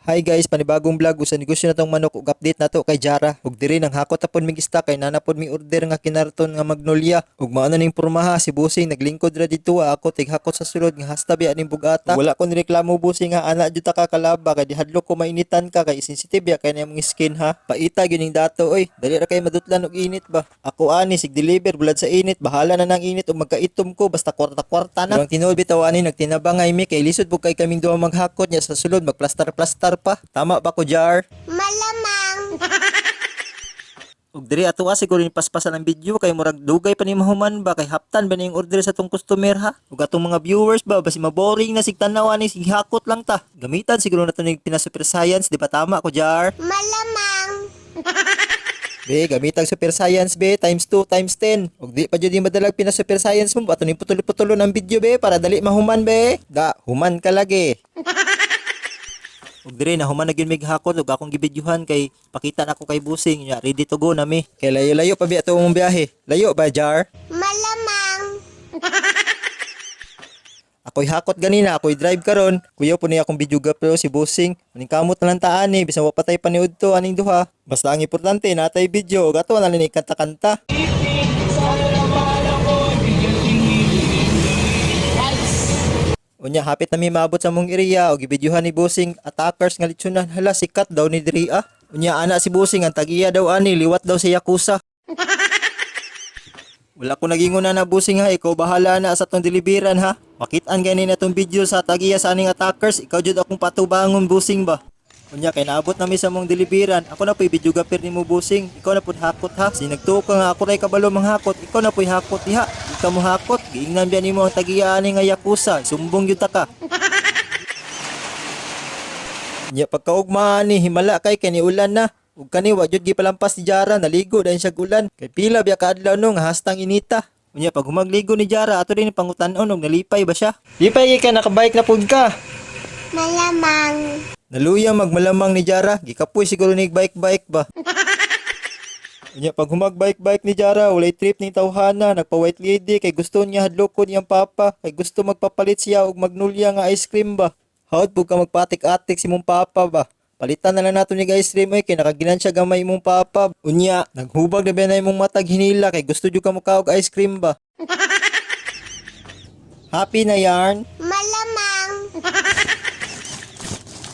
Hi guys, panibagong vlog usa negosyo na tong manok ug update nato kay Jara. Ug diri nang hakot apon mig stock kay naa na pod mi order nga kinarton nga Magnolia. Ug mao na ning pormaha, si Busing naglingkod ra dito, ako tighakot sa sulod nga hasta biya ning bugata. Wala ko nireklamo, Busing, ha, ana jud ta ka kalaba kay dihadlok ko mainitan ka kay sensitive ya kay na imong skin, ha. Paita gyud ning dato oy. Dali ra kay madutlan og init ba. Ako ani sig deliver bulad sa init, bahala na nang init ug magkaitom ko basta kwarta-kwarta na. Pero ang tinuod bitaw ani nagtinabangay mi kay lisod pud kay kaming duha maghakot nya sa sulod magplastar-plastar pa. Tama ba ko, Jar? Malamang. Ug diri ato siguro ni paspasan ang video kay murag dugay pa ni mahuman ba kay haptan ba ni yung order sa tong customer, ha. Ug atong mga viewers ba, basi maboring na sig tan-aw ani, sig hakot lang ta. Gamitan siguro nato ning Pinas Super Science, di ba tama ko, Jar? Malamang. Be, gamitag Super Science be, times 2 times 10. Ug di pa jud yung madalag Pinas Super Science mo, ato ni putol-putulon ang video be para dali mahuman be. Da, human ka lagi. Ug dire na human na gyud mig hakot ug akong gibidyuhan kay pakita nako kay Busing nya ready to go na mi. Kay layo-layo pa biya to mong biyahe. Layo ba, Jar? Malamang. Ako'y hakot ganina, ako'y drive karon. Kuya po niya akong videographer si Busing. Maning kamot na lang taan ni, bisan wa patay paniud to aning duha. Basta ang importante natay video ug ato na lang ni kanta-kanta. Unya hapit na mi maabot sa mong area og gibidyuhan ni Busing attackers nga litsunan, hala, sikat daw ni diri ah. Unya ana si Busing, ang tagiya daw ani liwat daw sa Yakuza. Wala ko nagingon na na, Busing, ha, ikaw bahala na sa tong deliveran, ha. Makitaan gani na tong video sa tagiya sa aning attackers, ikaw jud akong patubangon, Busing ba. Unya kay naabot na mi sa mong deliveran, ako na po'y videographer nimo, Busing, ikaw na pud hakot, ha. Si nagtuo ka nga ako ray kabalo manghakot, ikaw na po'y hakot diha. Di ka mo hakot, giingnan biya nimo ang tagiya ani nga Yakuza, sumbong gyud ta ka. Nya pagkaugma ni himala kay kay ulan na. Ug kani wa jud gipalampas ni Jara, naligo dayon siya ulan. Kay pila biya ka adlaw no nga hastang inita. Unya pag humagligo ni Jara, ato din pangutan-on og nalipay ba siya. Lipay kay ka nakabike na pud ka. Malamang. Naluya magmalamang ni Jara, gikapoy siguro ni bike-bike ba. Unya pag humag-bike-bike ni Jara, walay trip ning tawhana, nagpa-white lady kay gusto niya hadlokon iyang papa, kay gusto magpapalit siya og Magnolia nga ice cream ba. Hawd pud ka magpatik-atik si mong papa ba. Palitan na lang nato ni ice cream oy kay nakaginan siya gamay imong papa. Unya, naghubag na ba na imong matag hinila kay gusto jud ka mokaog ice cream ba. Happy na yarn. Malamang.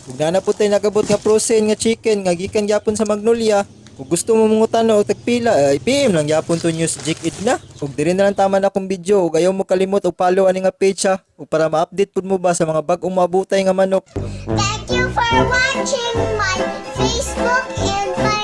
Ug naa na po tay nagabot nga frozen nga chicken nga gikan gyapon sa Magnolia. Kung gusto mo mangutan og tagpila, ay PM lang gyapon to news Jake Edna. Ug diri na lang tama na akong video ug ayaw mo kalimot og follow ani nga page ha ug para ma-update pud mo ba sa mga bag-ong maabutay nga manok. Thank you for watching my Facebook and my